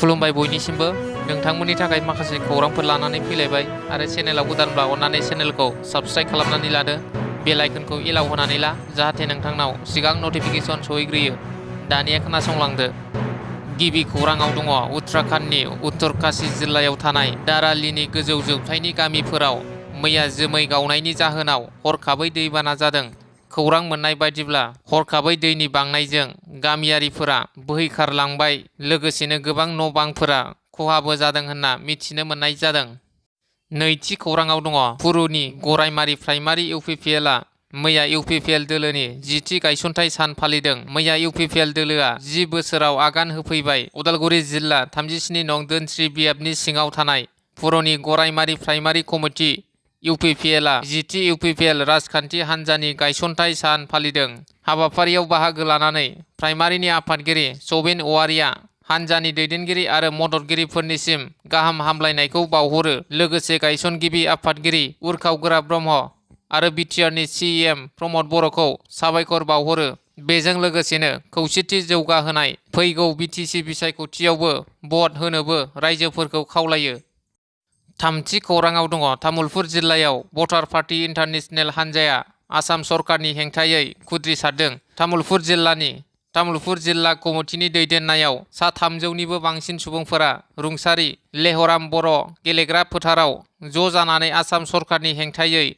खुलुमबाय बयनिसिमबो नोंथांमोननि थाखाय माखासे खौरांफोर लानानै फैलायबाय आरो चेनेलाव गोदानब्ला अन्नानै चेनेलखौ साबस्क्राइब खालामनानै लादो बेल आइकनखौ एलाव होनानै ला जाहाथे नोंथांनाव सिगां नटिफिकेसन सहैग्रोयो। दानिया खोनासंलांदो। गिबि खौराङाव दङ उत्तराखन्डनि उत्तरकाशी जिल्लायाव थानाय दारालीनि गोजौ जौथायनि गामिफोराव मैया जोमै गावनायनि जाहोनाव हरखाबै दैबाना जादों। खौरां मोननाय बायदिब्ला हरखाबै दैनि बांनायजों गामियारिफोरा बोहैखारलांबाय लोगोसेनो गोबां न'-बांफोरा खहाबो जादों होनना मिथिनो मोननाय जादों। नैथि खौराङाव दङ पुरुनि गरायमारि प्राइमारि इउपिपिएलआ मैया इउपिपिएल दोलोनि 10थि गायसनथाइ सान फालिदों। मैया इउपिपिएल दोलोआ 10 बोसोराव आगान होफैबाय। उदालगुरि जिल्ला 37 नं दोनस्रि बियाबनि सिङाव थानाय पुरुनि गरायमारि प्राइमारि कमिटि इउपिपिएलआ 10थि इउपिपिएल राजखान्थि हान्जानि गायसनथाइ सान फालिदों। हाबाफारियाव बाहागो लानानै प्राइमारिनि आफादगिरि सबिन औवारिया हान्जानि दैदेनगिरि आरो मददगिरिफोरनिसिम गाहाम हामलायनायखौ बावहरो। लोगोसे गायसनगिरि आफादगिरि उर्खाव ब्रह्म आरो बिटिआरनि सिएम प्रमद बर'खौ साबायखर बावहरो। बेजों लोगोसेनो खौसेथि जौगाहोनाय फैगौ बिटिसि बिसायख'थियावबो भट होनोबो रायजोफोरखौ खावलायो। थामथि खौराङाव दङ तामुलपुर जिल्लायाव भटार पार्टी इन्टारनेशनेल हान्जाया आसाम सरकारनि हेंथायै खुद्रिसारदों। तामुलपुर जिल्ला कमिटिनि दैदेननायाव सा 300निबो बांसिन सुबुंफोरा रुंसारि लेहराम बर' गेलेग्रा फोथाराव ज' जानानै आसाम सरकारनि हेंथायै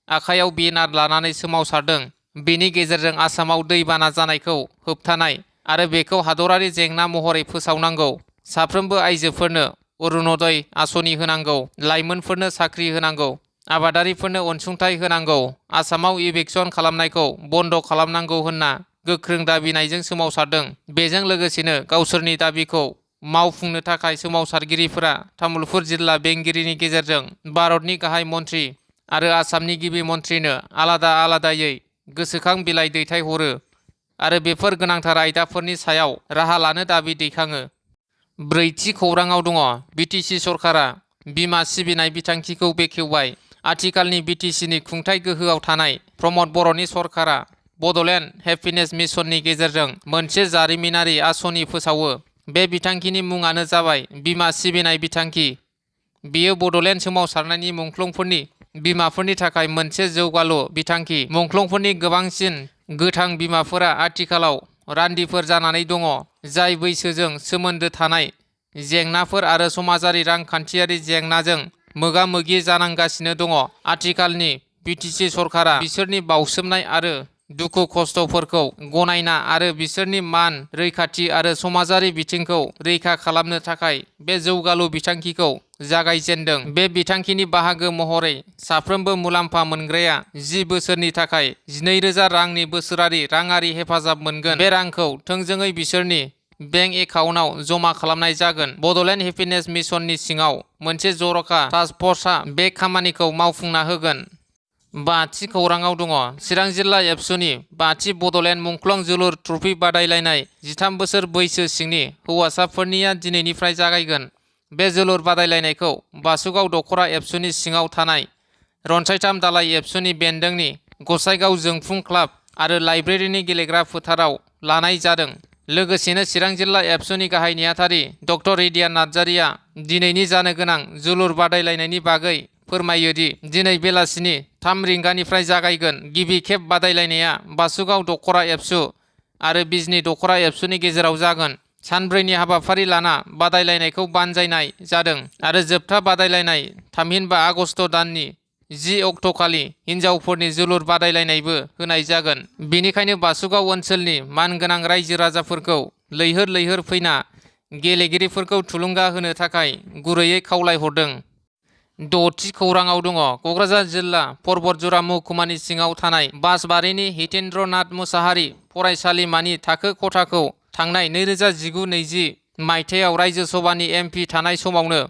आखायाव बेनार लानानै सोमावसारदों। बेनि गेजेरजों आसामाव दैबाना जानायखौ होबथानाय आरो बेखौ हादरारि जेंना महरै फोसावनांगौ। साफ्रोमबो आइजोफोरनो अरुणोदय आसनि होनांगौ। लाइमोनफोरनो साख्रि होनांगौ। आबादारिफोरनो अनसुंथाइ होनांगौ। आसामाव इभिक्सन खालामनायखौ बन्द खालामनांगौ होनना गोख्रों दाबिनायजों सोमावसारदों। बेजों लोगोसेनो गावसोरनि दाबिखौ मावफुंनो थाखाय सोमावसारगिरिफोरा तामुलपुर जिल्ला बेंगिरिनि गेजेरजों भारतनि गाहाय मन्त्रि आरो आसामनि गिबि मन्थ्रिनो आलादा आलादायै गोसोखां बिलाइ दैथायहरो आरो बेफोर गोनांथार आयदाफोरनि सायाव राहा लानो दाबि दैखाङो। ब्रैथि खौराङाव दङ बिटिसि सरकारा बिमा सिबिनाय बिथांखिखौ बेखेवबाय। आथिखालनि बिटिसिनि खुंथाय गोहोआव थानाय प्रमद बर'नि सरकारा बड'लेण्ड हेपिनेस मिशननि गेजेरजों मोनसे जारिमिनारि आसनि फोसावो। बे बिथांखिनि मुङानो जाबाय बिमा सिबिनाय बिथांखि। बेयो बड'लेण्ड सोमावसारनायनि मुंख्लंफोरनि बिमाफोरनि थाखाय मोनसे जौगालु बिथांखि। मुंख्लंफोरनि गोबांसिन गोथां बिमाफोरा आथिखालाव रान्दिफोर जानानै दङ, जाय बैसोजों सोमोन्दो थानाय जेंनाफोर आरो समाजारि रांखान्थियारि जेंनाजों मोगा-मोगि जानांगासिनो दङ। आथिखालनि बिटिसि सरकारा बिसोरनि बावसोमनाय आरो दुखु खस्थ'फोरखौ गनायना आरो बिसोरनि मान रैखाथि आरो समाजारि बिथिंखौ रैखा खालामनो थाखाय बे जौगालु बिथांखिखौ जागायजेनदों। बे बिथांखिनि बाहागो महरै साफ्रोमबो मुलाम्फा मोनग्राया 10 बोसोरनि थाखाय 12,000 रांनि बोसोरारि राङारि हेफाजाब मोनगोन। बे रांखौ थोंजोङै बिसोरनि बेंक एकाउन्टआव जमा खालामनाय जागोन। बड'लेण्ड हेपिनेस मिशननि सिङाव मोनसे जर'खा टास्क फर्सआ बे खामानिखौ मावफुंना होगोन। बाथि खौराङाव दङ चिरां जिल्ला एबसुनि 5थि बड'लेण्ड मुंख्लं जोलुर ट्रफी बादायलायनाय 13 बोसोर बैसो सिंनि हौवासाफोरनिया दिनैनिफ्राय जागायगोन। बे जोलुर बादायलायनायखौ बासुगाव दख'रा एबसुनि सिङाव थानाय रनसायथाम दालाइ एबसुनि बेन्दोंनि गसाइगाव जोंफुं क्लाब आरो लाइब्रेरिनि गेलेग्रा फोथाराव लानाय जादों। लोगोसेनो चिरां जिल्ला एबसुनि गाहाय नेहाथारि डक्टर रिदिया नार्जारिया दिनैनि जानो गोनां जोलुर बादायलायनायनि बागै फोरमायो दि दिनै बेलासिनि 3 रिंगानिफ्राय जागायगोन। गिबि खेब बादायलायनाया बासुगाव दख'रा एबसु आरो बिजनी दख'रा एबसुनि गेजेराव जागोन। सानब्रैनि हाबाफारि लाना बादायलायनायखौ बानजायनाय जादों आरो जोबथा बादायलायनाय थामहिनबा आगस्ट दाननि 10 अक्ट'खालि हिन्जावफोरनि जोलुर बादायलायनायबो होनाय जागोन। बेनिखायनो बासुगाव ओनसोलनि मानगोनां रायजो राजाफोरखौ लैहोर लैहोर फैना गेलेगिरिफोरखौ थुलुंगा होनो थाखाय गुरैयै खावलायहरदों। 6थि खौराङाव दङ क'क्राझार जिल्ला परबतजरा महकुमानि सिङाव थानाय बासबारिनि हितेन्द्र नाथ मुसाहारि फरायसालिमानि थाखो खथाखौ थांनाय 2019-20 मायथाइयाव रायजो सभानि एमपि थानाय समावनो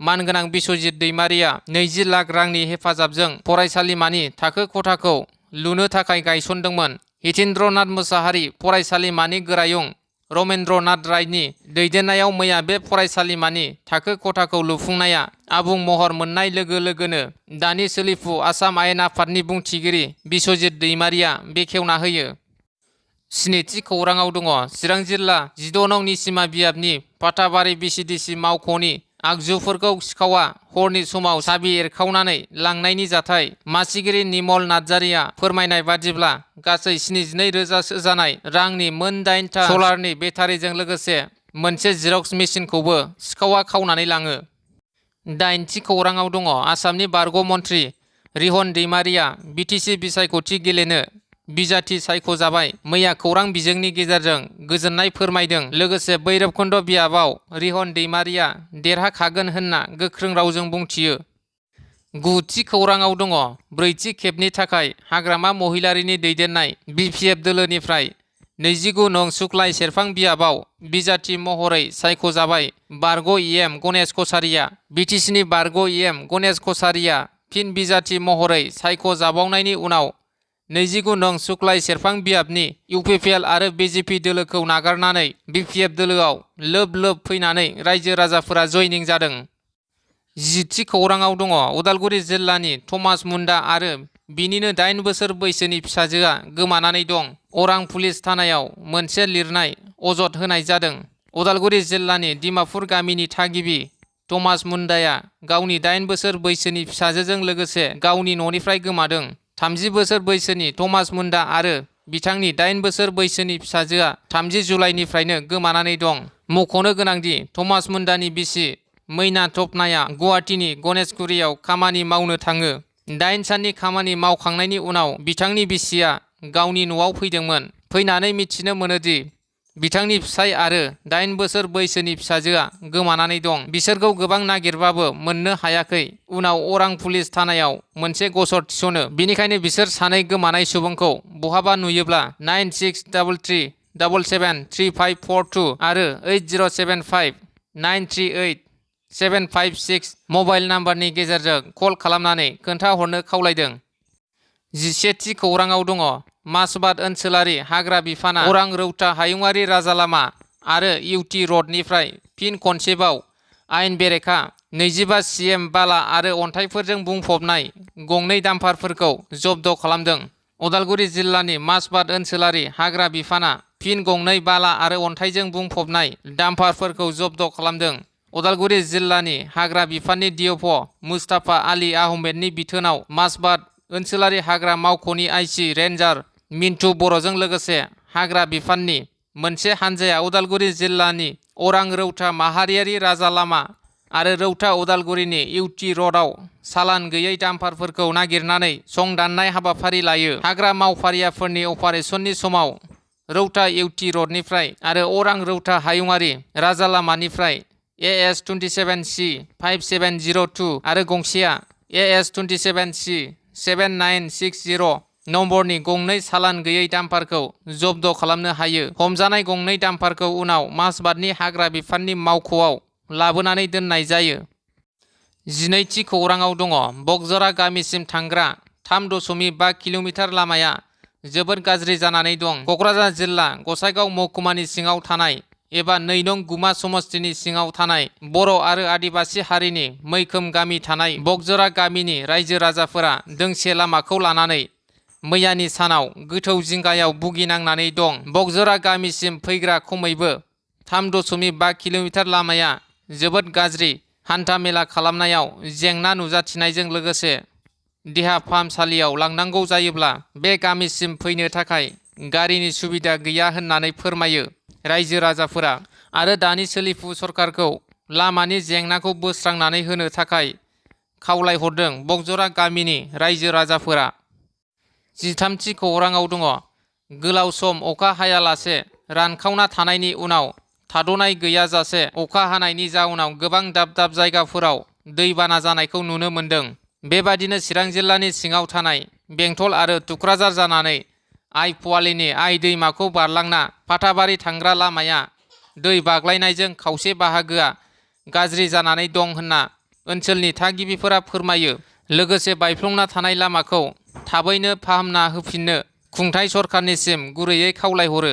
मानगोनां बिस्वजित दैमारिया 20 लाख रांनि हेफाजाबजों फरायसालिमानि थाखो खथाखौ लुनो थाखाय गायसनदोंमोन। हितेन्द्र नाथ मुसाहारि फरायसालिमानि गोरायुं रमेन्द्र नाथ रायनि दैदेननायाव मैया बे फरायसालिमानि थाखो खथाखौ लुफुंनाया आबुं महर मोननाय लोगो लोगोनो दानि सोलिफु आसाम आयेन आफादनि बुंथिगिरि बिस्वजित दैमारिया बेखेवना होयो। स्निथि खौराङाव दङ चिरां जिल्ला 12 नं निसिमा बियाबनि पाटाबारि बिसिडिसि मावख'नि आगजुफोरखौ सिखावा हरनि समाव साबि एरखावनानै लांनायनि जाथाय। मासिगिरि निमल नार्जारिया फोरमायनाय बादिब्ला गासै 72,000 जानाय रांनि मोन 8था सलारनि बेटारिजों लोगोसे मोनसे जिरक्स मेसिनखौबो सिखावा खावनानै लाङो। 8थि खौराङाव दङ आसामनि बारग' मन्थ्रि रिहन दैमारिया बिटिसि बिसायख'थि गेलेनो बिजाथि सायख'जाबाय। मैया खौरां बिजोंनि गेजेरजों गोजोननाय फोरमायदों। लोगोसे भैरबकुन्द बियाबाव रिहन दैमारिया देरहाखागोन होनना गोख्रों रावजों बुंथियो। 9थि खौराङाव दङ 4थि खेबनि थाखाय हाग्रामा महिलारिनि दैदेननाय बिपिएफ दोलोनिफ्राय 29 नं सुक्लाय सेरफां बियाबाव बिजाथि महरै सायख'जाबाय बारग' इएम गणेश कछारिया। बिटिसिनि बारग' इएम गणेश कछारिया फिन बिजाथि महरै सायख'जाबावनायनि उनाव 29 नं सुक्लाय सेरफां बियाबनि इउपिपिएल आरो बिजेपि दोलोखौ नागारनानै बिपिएफ दोलोआव लोब लोब फैनानै रायजो राजाफोरा जयनिं जादों। 10थि खौराङाव दङ उदालगुरि जिल्लानि थमास मुन्डा आरो बिनिनो 8 बोसोर बैसोनि फिसाजोआ गोमानानै दं। अरां पुलिस थानायाव मोनसे लिरनाय अजद होनाय जादों। उदालगुरि जिल्लानि डिमापुर गामिनि थागिबि थमास मुन्डाया गावनि 8 बोसोर बैसोनि फिसाजोजों लोगोसे गावनि न'निफ्राय गोमादों। 30 बोसोर बैसोनि थमास मुन्डा आरो बिथांनि 8 बोसोर बैसोनि फिसाजोआ 30 जुलाइनिफ्रायनो गोमानानै दं। मख'नो गोनांदि थमास मुन्डानि बिसि मैना थपनाया गुवाहाटीनि गणेशगुरियाव खामानि मावनो थाङो। 8 साननि खामानि मावखांनायनि उनाव बिथांनि बिसिया गावनि न'आव फैदोंमोन। फैनानै मिथिनो मोनोदि बिथांनि फिसाय आरो 8 बोसोर बैसोनि फिसाजोआ गोमानानै दं। बिसोरखौ गोबां नागिरबाबो मोननो हायाखै। उनाव अरां पुलिस थानायाव मोनसे गसर थिसनो। बेनिखायनो बिसोर सानै गोमानाय सुबुंखौ बहाबा नुयोब्ला 9633773542 आरो 8075938756 मबाइल नाम्बारनि गेजेरजों कल खालामनानै खोन्थाहरनो खावलायदों। 11थि खौराङाव दङ मासबाद ओनसोलारि हाग्रा बिफाना अरां रौता हायुङारि राजालामा आरो इउटि रडनिफ्राय फिन खनसेबाव आयेन बेरेखा 25 CM बाला आरो अन्थाइफोरजों बुंफबनाय गंनै डाम्पारफोरखौ जब्द खालामदों। उदालगुरि जिल्लानि मासबाद ओनसोलारि हाग्रा बिफाना फिन गंनै बाला आरो अन्थाइजों बुंफबनाय डाम्पारफोरखौ जब्द खालामदों। उदालगुरि जिल्लानि हाग्रा बिफाननि डिअफ मुस्ताफा आली आहमेदनि बिथोनाव मासबाद ओनसोलारि हाग्रा मावख'नि आइसि रेन्जार मिन्टु बर'जों लोगोसे हाग्रा बिफाननि मोनसे हानजाया उदालगुरि जिल्लानि अरां रौता माहारियारि राजालामा आरो रौता उदालगुरिनि इउटि रडआव सालान गैयै डाम्पारफोरखौ नागिरनानै संदाननाय हाबाफारि लायो। हाग्रा मावफारियाफोरनि अपारेशननि समाव रौता इउटि रडनिफ्राय आरो अरां रौता हायुङारि राजालामानिफ्राय AS27C 5702 आरो गंसेया AS27C 7960 नम्बरनि गंनै सालान गैयै डाम्पारखौ जब्द खालामनो हायो। हमजानाय गंनै डाम्पारखौ उनाव मासबादनि हाग्रा बिफाननि मावख'आव लाबोनानै दोननाय जायो। 12थि खौराङाव दङ बगजरा गामिसिम थांग्रा 3.5 किल'मिटार लामाया जोबोद गाज्रि जानानै दं। क'क्राझार जिल्ला गसाइगाव महकुमानि सिङाव थानाय एबा 2 नं गुमा समस्तिनि सिङाव थानाय बर' आरो आदिबासि हारिनि मैखोम गामि थानाय बगजरा गामिनि रायजो राजाफोरा दोंसे लामाखौ लानानै मैयानि सानाव गोथौ जिंगायाव भुगिनांनानै दं। बगजरा गामिसिम फैग्रा खमैबो 3.5 किल'मिटार लामाया जोबोद गाज्रि। हान्था मेला खालामनायाव जेंना नुजाथिनायजों लोगोसे देहा फाहामसालियाव लांनांगौ जायोब्ला बे गामिसिम फैनो थाखाय गारिनि सुबिदा गैया होननानै फोरमायो रायजो राजाफोरा। आरो दानि सोलिफु सरकारखौ लामानि जेंनाखौ बोस्रांनानै होनो थाखाय खावलायहरदों बगजरा गामिनि रायजो राजाफोरा। 13थि खौराङाव दङ गोलाव सम अखा हायालासे रानखावना थानायनि उनाव थाद'नाय गैयाजासे अखा हानायनि जाउनाव गोबां दाब दाब जायगाफोराव दैबाना जानायखौ नुनो मोन्दों। बेबादिनो चिरां जिल्लानि सिङाव थानाय बेंटल आरो तुक्राझार जानानै आइ पवालिनि आइ दैमाखौ बारलांना फाथाबारि थांग्रा लामाया दै बाग्लायनायजों खावसे बाहागोआ गाज्रि जानानै दं होनना ओनसोलनि थागिबिफोरा फोरमायो। लोगोसे बायफ्लंना थानाय लामाखौ थाबैनो फाहामना होफिननो खुंथाय सरखारनिसिम गुरैयै खावलायहरो।